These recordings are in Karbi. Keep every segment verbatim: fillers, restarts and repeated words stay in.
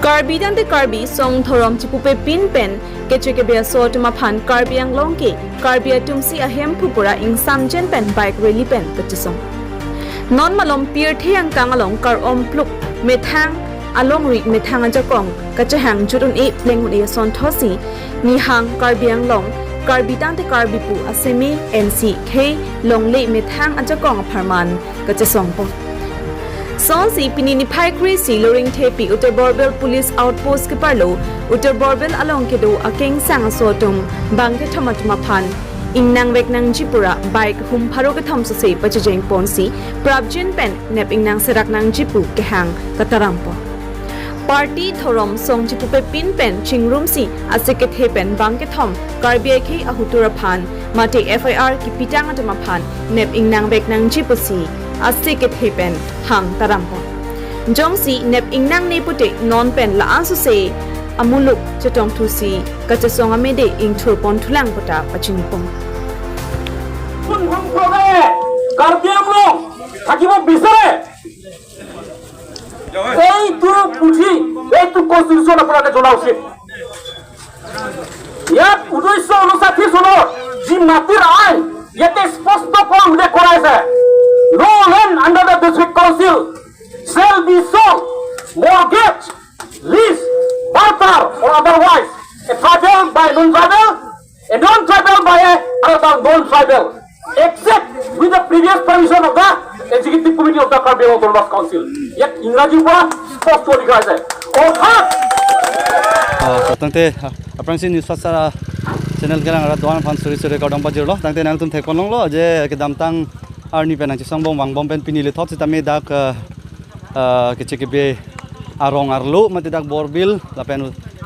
Karbi tangte Karbi song dhorom chipupepin pen keche kebe aso atum aphan Karbi Anglong ke Karbi atum si ahemphu pura ingsamjen pen bike rally pen kachesong. Non malom pirthe angkang along kar-om pluk methang alongri methang ajakong kachehang jut un-e pleng un-e ason thosi nihang Karbi Anglong, Karbi tangte Karbi pu aseme N C khei longle methang ajakong apharman kachesongpon. Songsi pini niphai kre-isi Loringthepi Uttar Borbil Police Outpost keparlo Uttar Borbil along kedo akengsang aso atum bangkethom atum aphan ingnang vek nangji pura bike hum pharo kethom sose pachejeng ponsi prapjin pen nep ingnang serak nangji pu kehang katarampon. Party dhorom song chipupepin pen chingrumsi ase kethe pen bangkethom Karbi akhei ahutur aphan mate F I R kipitang atum aphan nep ingnang vek nangji pusi ase kethe pen hang tarampon. Jongsi nep ingnangne pute non pen la-an sose amuluk chetongthusi kachesong amede ingthurpon thulang puta pachinipon. কোন সংখ্যকে কাৰ্বি আংলং থাকিব বিচাৰে? এইটো পুথি, এইটো কনষ্টিটিউচন আপোনালোকে জনা উচিত। ইয়াত ঊনৈছশ ঊনষাঠি চনৰ যি মাটিৰ আইন, ইয়াতে স্পষ্টকৈ উল্লেখ কৰা হৈছে, "No land under the district council shall be sold, mortgaged, leased, bartered or otherwise, a tribal by non-tribal, a non-tribal by a another non-tribal, except with the previous permission of the Executive Committee of the Karbi Anglong Autonomous Council." ইয়াত ইংৰাজীৰ পৰা স্পষ্ট লিখা আছে। অৰ্থাৎ Ah, so tangte ah, aphrangsi news pasar ah, channel kelang arat doan aphan suri suri kardom pajirlo. Tangte nangtum thekponlonglo je kedamtang arni pen nangchesongbom vangbom pen pini lethot sitame dak ah, ah, keche kebe arong arlo mate dak Borbil lapen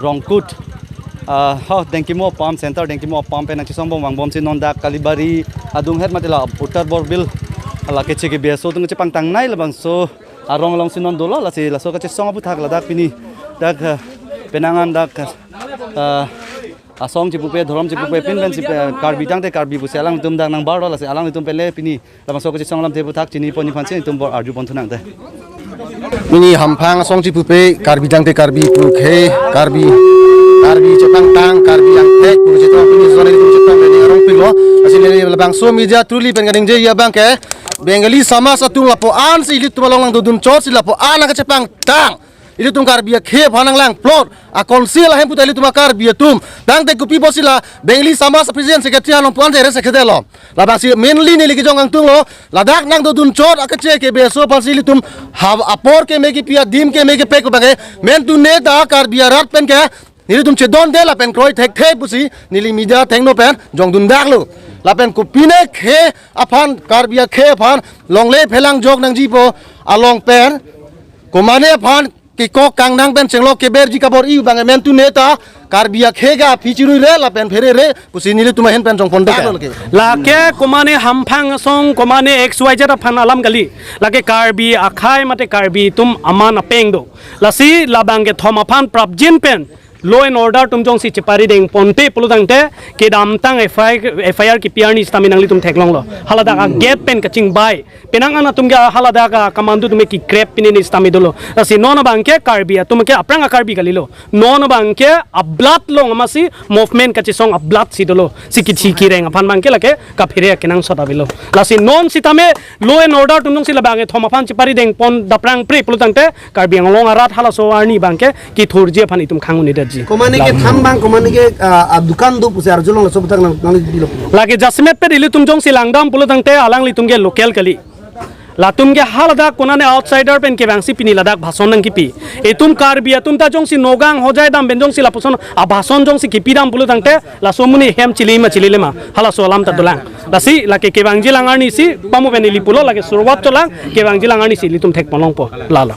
Rongkut. Ah, ho Dengkimo Pump Center, Dengkimo Pump pen nangchesongbom vangbomsi non dak Kalibari adung het mate la Uttar Borbil la keche kebe aso atum chepangtangnei labangso arong alongsi non dolo, lasi laso kachesong aphuthak ladak pini dak ah, penang an dak ah, asong chipupe dhorom chipupe pin pen chipe Karbi tangte Karbi pusi alangtum dak nangbarlo, lasi alangtum pen le pini labangso kachesong alamthe aphuthak chiniponji aphansi itum bor arjupon thu nangte. Pini hamphang asong chipupe Karbi tangte Karbi pu khei, Karbi, Karbi chepangtang, Karbi angthek pu chetong pini zone itum chetong pini arong pilo. Lasi neli labangso media through li pen kaningje ya abangke Bengali Samaj atum lapu-ansi ilitum along nangdodun chotsi lapu-an nangkachepangtang. Ilitum Karbi akhei aphan nanglang plot a council ahem puta ilitum a Karbi atum. Tangte kopi pusi la Bengali Samaj president secretary along pu-an jere sekretary lo. Labangsi mainly neli kejong kangtunglo. Ladak nangdodun chot a keche kebe aso aphansi ilitum ha apor keme kipi adim keme kepek abangke mentu neta Karbi arat pen ke nelitum chedonde lapen kroi thekthe pusi neli media thengno pen jongdundaklo. Lapen kopine khei aphan Karbi akhei aphan longle phelangjok nangjipo along pen komane aphan kekok kangnang pen chenglok keberji kabor-i abang mentu neta Karbi akhei ke aphi chiruire lapen pherere pusi nelitum ahin pen jongpon dek. Lake komane hamphang asong komane X Y Z aphan alam kali. Lake Karbi akhei mate Karbi atum aman apeng do. Lasi labangkethom aphan prapjin pen law and order atum jongsi chepari dengponte pulotangte kedamtang F I R, F I R kipi arni sitame nanglitum theklonglo. Haladak a gate pen kachingbai. Penang an atum ke haladak a commando atum ke kikrep pini ni sitame dolo. Lasi non abangke Karbi atum ke aphrang a Karbi kalilo. Non abangke a blood along amatsi movement kachesong a blood si dolo. Si kithi kireng aphan abangke lake kaphere kenangsot avelo. Lasi non sitame law and order atum jongsi labangkethom aphan chepari dengpon daprangpre pulotangte Karbi Anglong arat halaso arni abangke kithurji aphan itum khang-un-edetji. Komane ke tham abang, komane ke ah, ah, dukan do pusi arjulong laso aputhak nang nang bilo. Lake jasemet pen ilitum jongsi langdam pulotangte alanglitum ke local kali. Latum ke haladak konane outsider pen kevangsi pini ladak bhason nangkipi. Itum Karbi atum ta jongsi Nagaon Hojai dam pen jongsi lapuson abhason jongsi kipidam pulotangte laso amonit hem chilima chililema. Halaso alam ta dolang. Lasi lake kevangjilang arnisi, pamu pen ili pulo lake suruwat cholang, kevangjilang arnisi ilitum thekponlongpo. Lalo.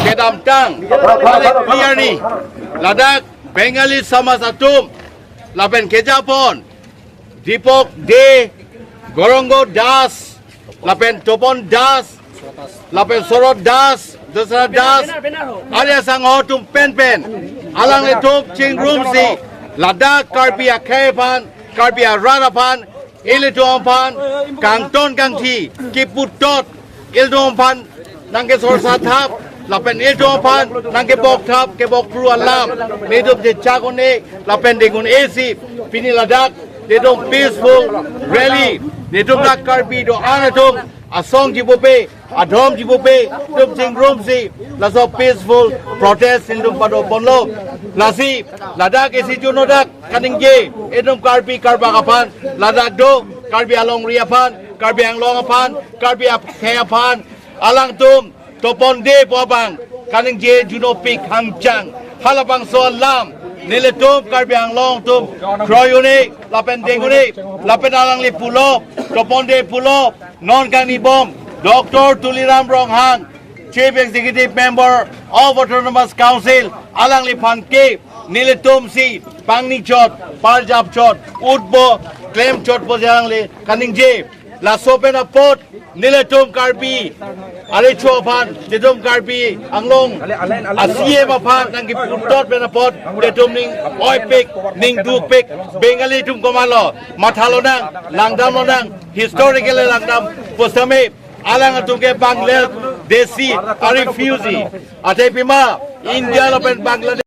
Kedamtang, clearly, ladak Bengali Samaj atum, lapen kejapon, Deepak Dey, Gauranga Das, lapen Topon Das, lapen Sorot Das, Dasra Das, alia sangho atum penpen, alanglitum chingrumsi, ladak Karbi akhei aphan, Karbi arat aphan, ilitum aphan, kangton kangthi, kipu tot, ilitum aphan, nangkesorsa thap, lapen ilitum aphan, nangkebok thap, kebok pru alam, nelitum chechak un-e, lapen deng un-esi, pini ladak, nelitum peaceful rally, nelitum dak Karbi do-an atum, asong chipupe, adhom chipupe, nelitum chingrumsi, laso peaceful protest nelitum padoponlo, lasi, ladak isi juno dak, kaningje, nelitum Karbi Karbak aphan, ladak do, Karbi alongri aphan, Karbi Anglong aphan, Karbi akhei aphan, alangtum, Topon Dey pu abang, kaningje junopik hangchang, halabangso alam, nelitum Karbi Anglong atum, kroi un-e, lapen deng un-e, lapen alangli pulo, Topon Dey pulo, non kanibom, Doctor Tuliram Ronghang, Chief Executive Member of Autonomous Council, alangliphan ke, nelitumsi, pangni chot, parjap chot, utbo, klem chotpo pu alangli, kaningje, laso pen apot, nelitum Karbi, arecho aphan, nelitum Karbi Anglong, a-C E M aphan, nangkepu tot pen apot, nelitum ning oipik, ning dukpik, Bengali atum komatlo, mathalonang, langdamlonang, historical langdam, pu setame, alangtum ke Bangladeshi, a-refugee, athe pima, India lapen Bangladesh,